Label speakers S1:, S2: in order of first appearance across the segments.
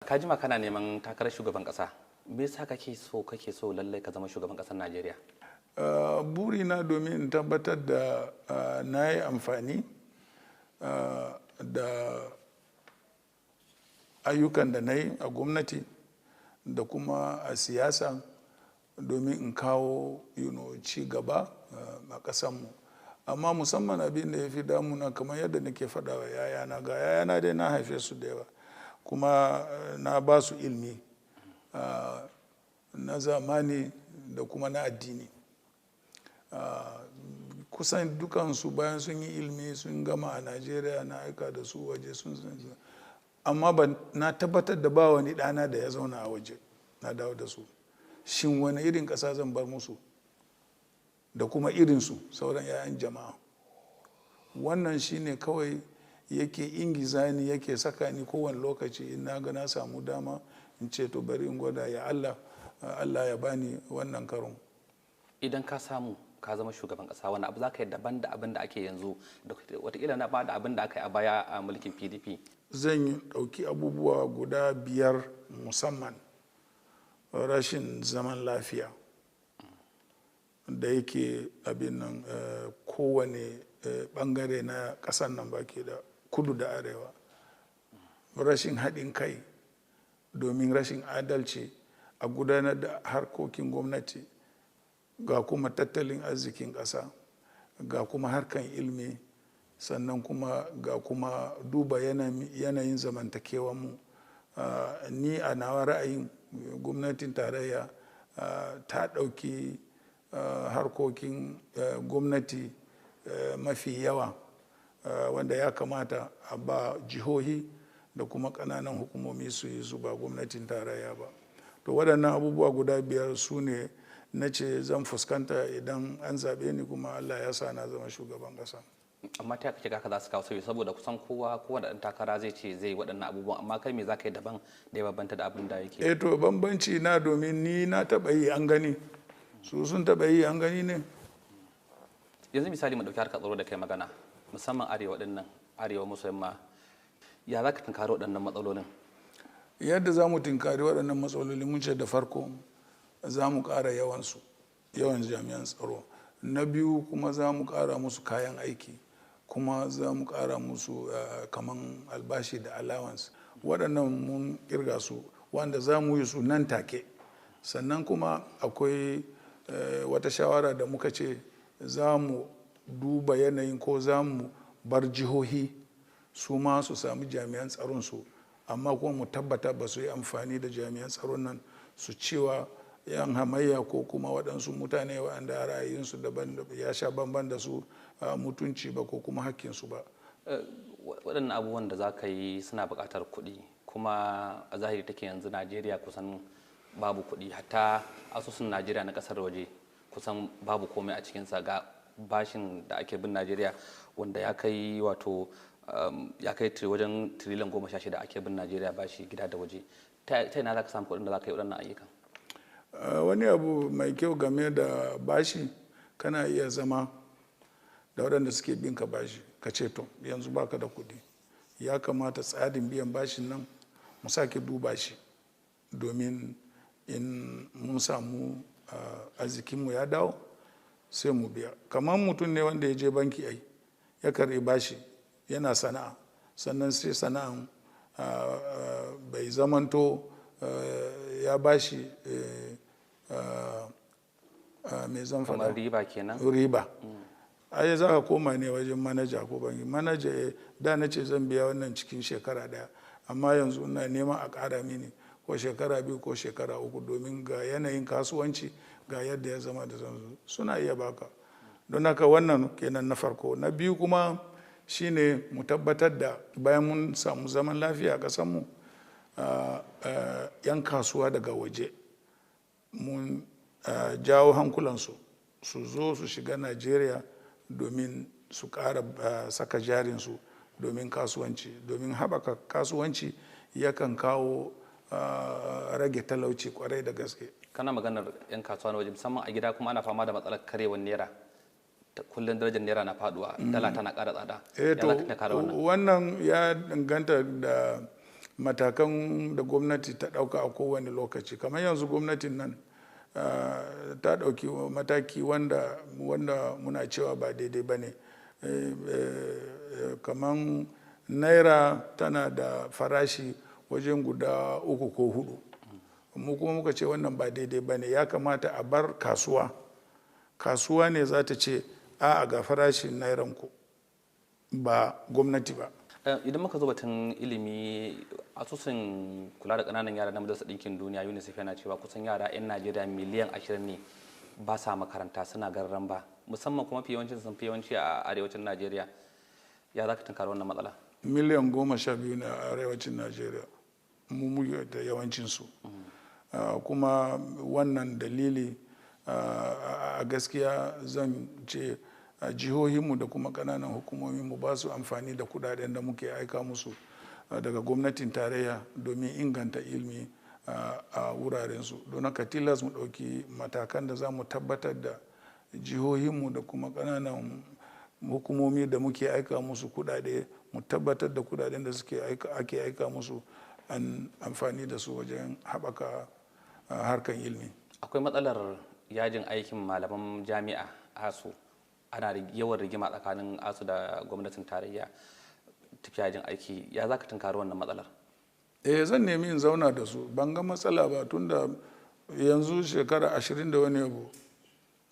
S1: Ka jima kana neman takarar shugaban kasa, me yasa kake so lallai ka zama shugaban kasar Najeriya?
S2: Burina domin in tabbatar da na yi amfani da ayyukan da na yi a gwamnati da kuma a siyasa domin in kawo ci gaba a ƙasanmu. Amma musamman abin da ya fi damuna, kamar yadda nake faɗa wa yayana, ga yayana dai na haife su da yawa, kuma na ba su ilmi na zamani da kuma na addini. Kusan dukansu bayan sun yi ilmi sun gama a Najeriya, na aika da su waje sun, amma ban na tabbatar da ba wani ɗana da ya zauna a waje. Na dawo da su, shin wani irin ƙasa zan bar musu da kuma irinsu sauran 'ya'yan jama'a? Wannan shine kawai yake ingiza ni, yake saka ni kowane lokaci in na ga na samu dama in ce, "To, bari in gwada, ya Allah, Allah ya bani wannan karon."
S1: Idan ka samu ka zama shugaban kasa, wani abu za ka yi daban da abin da ake yanzu, da watakila na ba da abin da aka yi a baya a mulkin PDP?
S2: Zan yi ɗauki abubuwa guda biyar, musamman rashin zaman lafiya da yake abin nan kowane bangare na ƙasar nan baki da kudu da arewa, rashin haɗin kai domin rashin adalci a gudanar da harkokin gwamnati, ga kuma tattalin arzikin ƙasa, ga kuma harkan ilmi, sannan kuma ga kuma duba yanayin zamantakewanmu. Ni a nawa ra'ayin, gwamnatin tarayya ta ɗauki harkokin gwamnati mafi yawa wanda ya kamata a ba jihohi da kuma ƙananan hukumomi su yi su, ba gwamnatin tarayya ba. To, waɗannan abubuwa guda biyar su ne na ce zan fuskanta idan an zaɓe ni kuma Allah ya sa na zama shugaban ƙasa.
S1: Amma ta kake haka za su kawo sauyi? Saboda kusan kowa, kowane ɗan takara zai ce zai yi waɗannan abubuwan, amma kai me za ka yi daban da ya bambanta da abin da yake?
S2: Eh, to, bambanci na domin ni na taɓa yi an gani. Su sun taɓa yi an gani ne?
S1: Yanzu misali, mu ɗauki harkar tsaro da kai magana, musamman arewa ɗin nan, arewa maso yamma. Ya za ka tunkari waɗannan matsalolin?
S2: Yadda za mu tunkari waɗannan matsaloli, mun ce da farko za mu ƙara yawansu, yawan jami'an tsaro. Na biyu kuma, za mu ƙara musu kayan aiki, kuma za mu ƙara musu kaman albashi da allowance. Waɗannan mun kirga su wanda za mu yi su nan take. Sannan kuma akwai wata shawara da muka ce za mu duba yanayin ko za mu bar jihohi su ma su sami jami'an tsaron su, amma kuma mu tabbata ba su yi amfani da jami'an tsaron nan su cewa yan hamayya ko kuma waɗansu mutane waɗanda ra'ayinsu daban ya sha bamban da su mutunci ba ko kuma hakkinsu ba.
S1: Waɗannan abubuwan da za ka yi suna buƙatar kuɗi, kuma a zahiri take yanzu Najeriya kusan babu kuɗi. Hatta asusun Najeriya na ƙasar waje kusan babu komai a cikinsa. Ga bashin da ake bin Najeriya wanda ya kai, wato ya kai wajen tiriliyan 16 ake bin Najeriya bashi gida da waje. Ta ina za ka samu kuɗin da za ka yi waɗannan ayyukan?
S2: Wani abu mai kyau game da bashi, kana iya zama da waɗanda suke bin ka bashi, ka ce, "To, yanzu baka da kuɗi, ya kamata tsarin biyan bashin nan mu sake duba shi, domin in mun samu arzikinmu ya dawo sai mu biya." Kamar mutum ne wanda ya je banki, ai ya karɓi bashi, yana sana'a, sannan sai sana'an bai zamanto ya bashi, mai zan
S1: Kamar
S2: faɗa?
S1: Riba kenan.
S2: Riba. Ai za ka koma ne wajen manaja ko banki: "Manaja, da na ce zan biya wannan cikin shekara daya, amma yanzu ina neman a ƙara mini ko shekara 2 ko shekara 3, domin ga yanayin kasuwanci, ga yadda ya zama da zanzu." Suna iya baka. Don haka wannan kenan na farko. Na biyu kuma shine mu tabbatar da bayan mun samu zaman lafiya a ƙasarmu, 'yan kasuwa daga waje mun jawo hankulansu su zo su shiga Najeriya domin su ƙara saka jarinsu domin kasuwanci, domin haɓaka kasuwanci yakan kawo rage talauci kwarai da gaske.
S1: Kana maganar 'yan kasuwa na waje, musamman a gida kuma ana fama da matsalar karewar naira. Kullum darajar naira na faduwa, dala tana ƙara tsada.
S2: Eh.
S1: Ya
S2: To,
S1: za ka tunkari wannan?
S2: wannan ya danganta da matakan da gwamnati ta ɗauka a kowane lokaci. Kamar yanzu gwamnatin nan ta ɗauki mataki wanda muna cewa ba daidai ba ne. Kamar naira tana da farashi wajen guda 3 ko 4. Mu kuma muka ce wannan ba daidai ba ne, ya kamata a bar kasuwa. Kasuwa ne za ta ce a'a ga farashin nairan ku, ba gwamnati ba.
S1: Idan muka zo batun ilimi, asusun kula da ƙananan yara na Majalisar Ɗinkin Duniya UNICEF yana cewa kusan yara 'yan Najeriya miliyan 20 ne ba sa makaranta, suna gararan ba, musamman kuma fi yawancin sun fi yawanci a arewacin Najeriya. Ya za ka tunkari wannan matsala?
S2: Miliyan 12 ne a arewacin Najeriya, mu muke da yawancinsu. Kuma wannan dalili a gaskiya zan ce jihohinmu da kuma ƙananan hukumominmu ba su amfani da kudaden da muke aika musu daga gwamnatin tarayya domin inganta ilimi a wurarensu. Don haka tilas mu ɗauki matakan da za mu tabbatar da jihohinmu da kuma ƙananan hukumomi da muke aika musu kudade, mu tabbatar da kudaden da ake aika musu an amfani da su wajen haɓaka harkan ilimi.
S1: Akwai matsalar yajin aikin malaman jami'a ASUU. Ana yawan rigima tsakanin ASUU da gwamnatin tarayya tafi yajin aiki. Ya za ka tunkari wannan matsalar?
S2: Zan nemi in zauna da su. Ban ga matsala ba, tunda yanzu shekara 20 da wani abu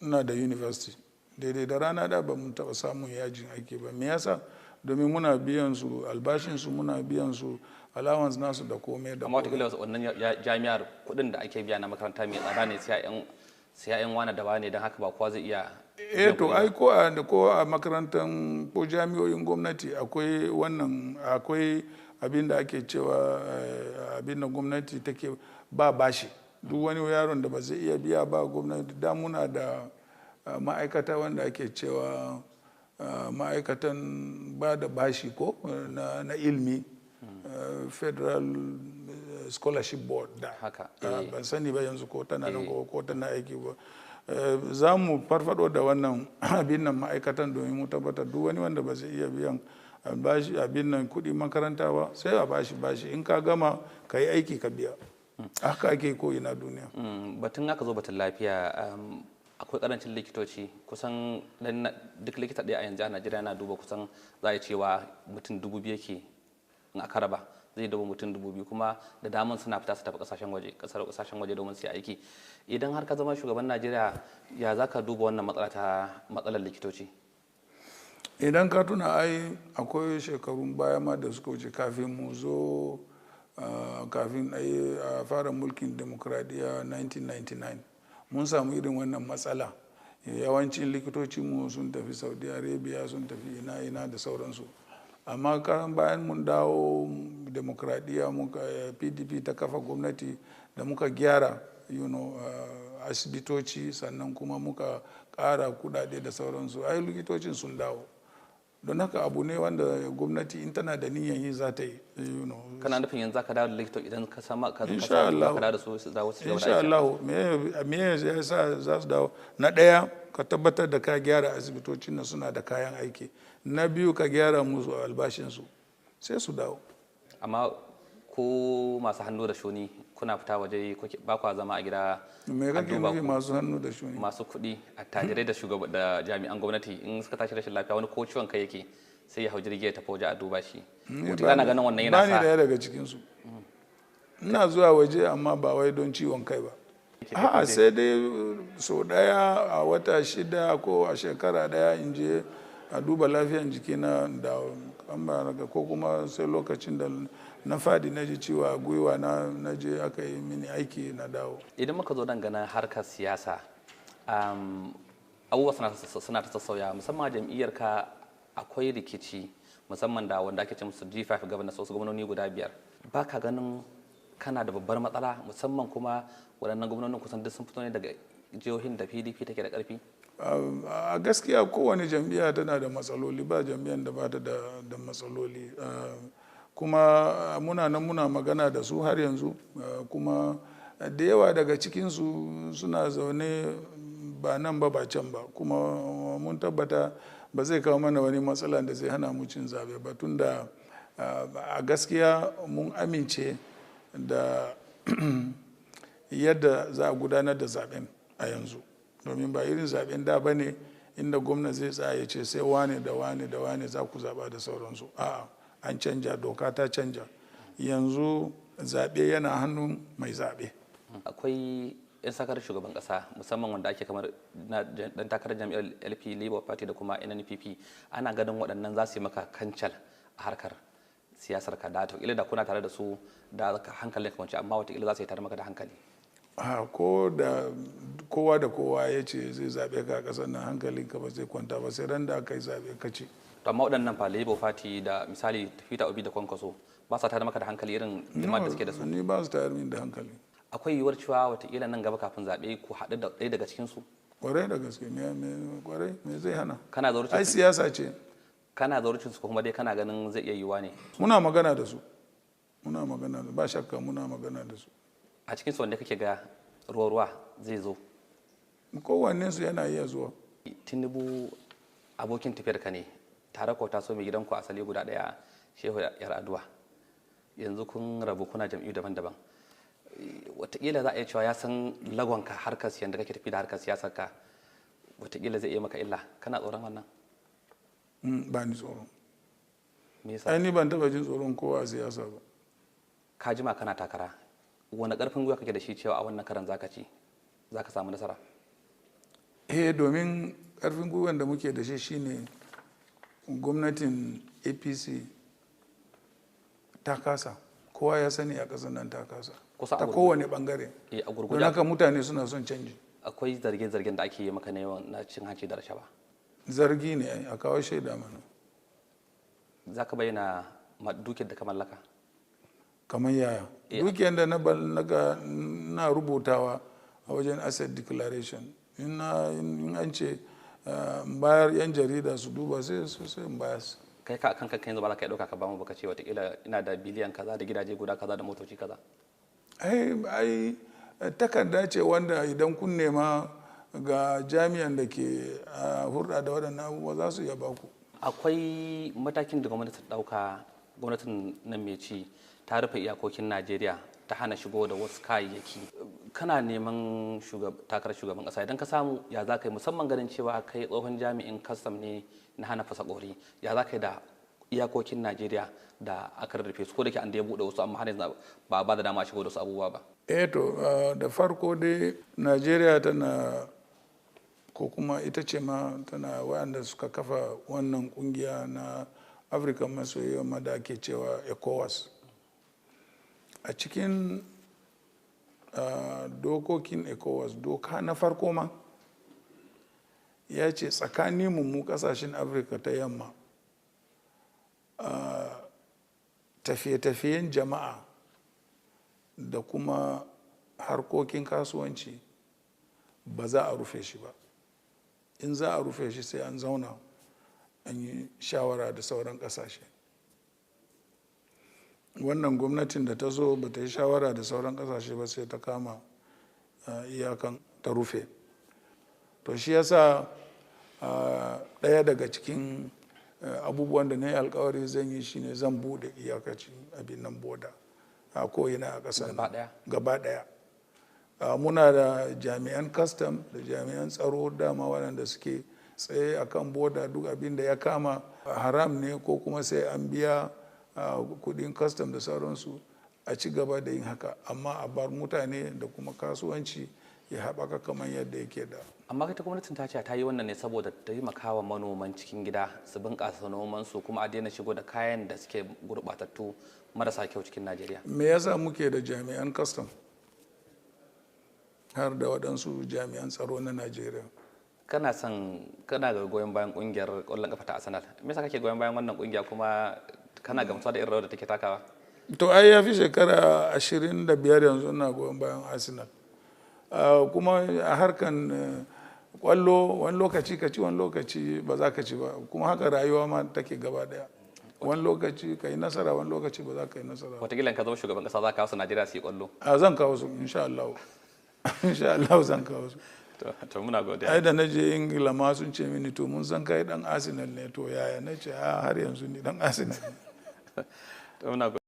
S2: ina da university. Daidai da rana da ba mu taɓa samun yajin aiki ba. Me yasa? Domin muna biyan su albashin su, muna biyan su allowance nasu da komai da
S1: Amma wataƙila wannan jami'ar kuɗin da ake biya na makaranta mai tsada ne, sai 'ya'yan wane da wane, don haka ba kowa zai iya.
S2: To ai ko a makarantar ko jami'o'in gwamnati akwai wannan, akwai abin da ake cewa abin da gwamnati take ba bashi. Duk wani yaron da ba zai iya biya ba gwamnati da muna da ma'aikata wanda ake cewa ma'aikatan ba da bashi ko na ilmi, Federal Scholarship Board da.
S1: Haka.
S2: Ban sani ba yanzu ko tana nan ko tana aiki ba. Za mu farfado da wannan abin nan ma'aikatan domin mu tabbatar duk wani wanda ba zai iya biyan bashi abin nan kuɗi makaranta ba, sai a bashi bashi. In ka gama ka yi aiki ka biya. Haka ake ko ina duniya.
S1: Batun aka zo batun lafiya, akwai karancin likitoci. Kusan duk likita ɗaya a yanzu a Najeriya yana duba kusan za a cewa mutum 2000 ke in aka raba zai duba mutum 2000, kuma da daman suna fita su tafi kasashen waje, kasashen waje domin su yi aiki. Idan har ka zama shugaban Najeriya, ya za ka duba wannan matsala ta matsalar likitoci?
S2: Idan ka tuna, ai akwai shekarun baya ma da suka wuce kafin mu zo, kafin a fara mulkin demokradiyya 1999, mun samu irin wannan matsala. Yawancin likitoci mu sun tafi Saudi Arabia, sun tafi ina ina da sauransu. Amma karan bayan mun dawo demokradiyya, muka PDP ta kafa gwamnati, da muka gyara asibitoci, sannan kuma muka ƙara kudade da sauransu, ai likitocin sun dawo. Don haka abu ne wanda gwamnati in tana da niyyar yi za ta yi.
S1: Kana nufin yanzu ka dawo da likito idan ka sama ka
S2: Insha Allah.
S1: ka dawo da su, su dawo su
S2: Insha Allah. Me ya sa za su dawo? Na ɗaya, ka tabbatar da ka gyara asibitocin nan suna da kayan aiki. Na biyu, ka gyara musu albashinsu, sai su dawo.
S1: Amma ko masu hannu da shuni kuna fita waje, ba kwa zama a gida?
S2: Me
S1: a
S2: kake
S1: duba
S2: nufi
S1: ku?
S2: masu hannu da shuni?
S1: Masu kuɗi, attajirai da shugaba da jami'an gwamnati, in suka tashi rashin lafiya, wani ko ciwon kai yake sai ya hau jirgi ya tafi waje a duba shi. Wata ana ganin wannan yana
S2: Ba ni
S1: sa
S2: daya daga cikinsu. Ina zuwa waje amma ba wai don ciwon kai ba. A'a, sai dai sau daya a wata 6 ko a shekara daya in je a duba lafiyan jikina da an ba, ko kuma sai lokacin da na fadi na ji ciwo a gwiwa na je aka yi mini aiki na dawo.
S1: Idan muka zo dangane harkar siyasa, abubuwa suna ta sassauya, musamman jam'iyyar ka akwai rikici, musamman da wanda ake ce musu G5 governors, wasu gwamnoni guda 5. Ba ka ganin kana da babbar matsala, musamman kuma waɗannan gwamnonin kusan duk sun fito ne daga jihohin da PDP take da ƙarfi?
S2: A gaskiya kowane jam'iyya tana da matsaloli, ba jam'iyyar da ba ta da matsaloli. Kuma muna nan muna magana da su har yanzu, kuma da yawa daga cikinsu suna zaune ba nan ba ba can ba, kuma mun tabbata ba zai kawo mana wani matsala da zai hana mu cin zabe ba, tunda A gaskiya mun amince da yadda za a gudanar da zaben a yanzu, domin ba irin zaben da ba ne inda gwamna zai tsaya ya ce sai wane da wane da wane za ku zaba da sauransu. A'a, an canja, doka ta canja. Yanzu zaɓe yana hannun mai zaɓe.
S1: Akwai 'yan takarar shugaban kasa, musamman wanda ake kamar na dan takarar jam'iyyar LP, Labour Party, da kuma NNPP. Ana ganin waɗannan za su yi maka kancal a harkar siyasar ka, da wataƙila da kuna tare da su da hankalin ka kwance, amma wataƙila za su yi tare maka da hankali.
S2: A ko da kowa da kowa ya ce zai zaɓe ka a ƙasar nan, hankalinka ba zai kwanta ba sai ran da aka yi zaɓe ka ce.
S1: To amma waɗannan fa, Labour Party da misali Peter Obi da Kwankwaso, ba sa tare maka da hankali irin jama'ar da suke da su?
S2: Ni ba su tayar min da hankali.
S1: Akwai yiwuwar cewa watakila nan gaba kafin zaɓe ku haɗu da ɗaya daga cikin su?
S2: Kwarai da gaske, kwarai, me zai hana?
S1: Kana zaurcin
S2: Ai siyasa ce.
S1: Kana zaurcin su, kuma dai kana ganin zai iya yiwuwa ne?
S2: Muna magana da su, muna magana da, ba shakka muna magana da su.
S1: A cikin su wanda kake ga ruwa ruwa zai zo?
S2: Kowanne su yana iya zuwa.
S1: Tinubu abokin tafiyar ka ne tare, ko taso mai gidanku asali guda ɗaya, Shehu Yar'adua. Yanzu kun rabu, kuna jam'iyyu daban-daban. Wataƙila za a iya cewa ya san lagonka, harkar siyan da kake tafi da harkar siyasar ka, wataƙila zai iya maka illa. Kana tsoron wannan?
S2: Ba ni tsoro.
S1: Me yasa?
S2: Ai ni ban taba jin tsoron kowa a siyasa ba.
S1: Ka jima kana takara, wani ƙarfin gwiwa kake da shi cewa a wannan karan zaka ci, zaka samu nasara?
S2: Eh, domin karfin gwiwan da muke da shi shine gwamnatin APC ta kasa. Kowa ya sani a ƙasar nan ta kasa
S1: Kusa a
S2: ta
S1: gurguje.
S2: kowane bangare.
S1: Eh, a
S2: Don
S1: gurguje,
S2: haka mutane suna son canji.
S1: Akwai zarge-zargen da ake yi maka na yawan na cin hanci da rashawa.
S2: Zargi ne ai, a kawo shaida mana.
S1: Zaka bayyana dukiyar da ka mallaka?
S2: Kamar yaya? Dukiyar da na na rubutawa a wajen asset declaration, in an ce in bayar yan jarida su duba, sai sai in bayar.
S1: Kai ka kan kanka yanzu ba za ka iya ɗauka ka bamu ba, ka ce watakila ina da biliyan kaza da gidaje guda kaza da motoci kaza?
S2: Ai takarda ce wanda idan kun nema ga jami'an da ke hurɗa da waɗannan abubuwa, za su iya baku.
S1: Akwai matakin da gwamnati ta ɗauka, gwamnatin nan mai ci, ta rufe iyakokin Najeriya, ta hana shigo da wasu kayayyaki. Kana neman takarar shugaban ƙasa, idan ka samu ya za ka yi, musamman ganin cewa kai tsohon jami'in kastam ne na hana fasa ƙori? Ya za ka yi da iyakokin Najeriya da aka rufe su, ko da ke an da ya buɗe wasu, amma har yanzu ba a ba da dama a shigo da wasu abubuwa ba?
S2: Eh to, da farko dai Najeriya tana, ko kuma ita ce ma tana waɗanda suka kafa wannan kungiya na Afirka maso yamma da ake cewa ECOWAS. A cikin dokokin ECOWAS, doka na farko ma ya ce tsakanin mu kasashen Afirka ta Yamma, tafiye-tafiyen jama'a da kuma harkokin kasuwanci ba za a rufe shi ba. In za a rufe shi, sai an zauna an yi shawara da sauran kasashe. Wannan gwamnatin da ta zo ba ta yi shawara da sauran kasashe ba, sai ta kama iyakan ta rufe. To shi yasa ɗaya daga cikin abubuwan da na yi alkawari zan yi shine zan bude iyakacin abin nan, boda, a ko'ina a ƙasar
S1: Gaba ɗaya?
S2: Gaba ɗaya. Muna da jami'an custom da jami'an tsaro dama waɗanda suke tsaye a kan boda. Duk abin da ya kama haram ne ko kuma sai an biya kudin custom da sauransu, a ci gaba da yin haka, amma a bar mutane da kuma kasuwanci ya haɓaka kamar yadda yake da.
S1: Amma ita gwamnatin ta ce ta yi wannan ne saboda taimakawa manoman cikin gida su bunƙasa noman su, kuma a daina shigo da kayan da suke gurɓatattu marasa kyau cikin Najeriya.
S2: Me yasa muke da jami'an custom har da waɗansu jami'an tsaro na Najeriya?
S1: Kana son, kana ga goyon bayan ƙungiyar ƙwallon ƙafa ta Arsenal. Me yasa kake goyon bayan wannan ƙungiya, kuma kana gamsuwa da irin rawar da take takawa?
S2: To ai ya fi shekara 25 yanzu ina goyon bayan Arsenal. Kuma a harkan kwallo, wani lokaci ka ci, wani lokaci ba za ka ci ba. Kuma haka rayuwa ma take gaba daya, wani lokaci ka yi nasara, wani lokaci ba za ka yi nasara ba.
S1: Wataƙila in ka zama shugaban ƙasa za ka kawo su Najeriya su yi ƙwallo.
S2: A, zan kawo su insha Allah, insha Allah zan kawo su.
S1: To muna godiya.
S2: Ai da na je Ingila ma sun ce mini, "To mun san kai dan Arsenal ne, to yaya?" Na ce, "A, har yanzu ni dan Arsenal ne."
S1: To muna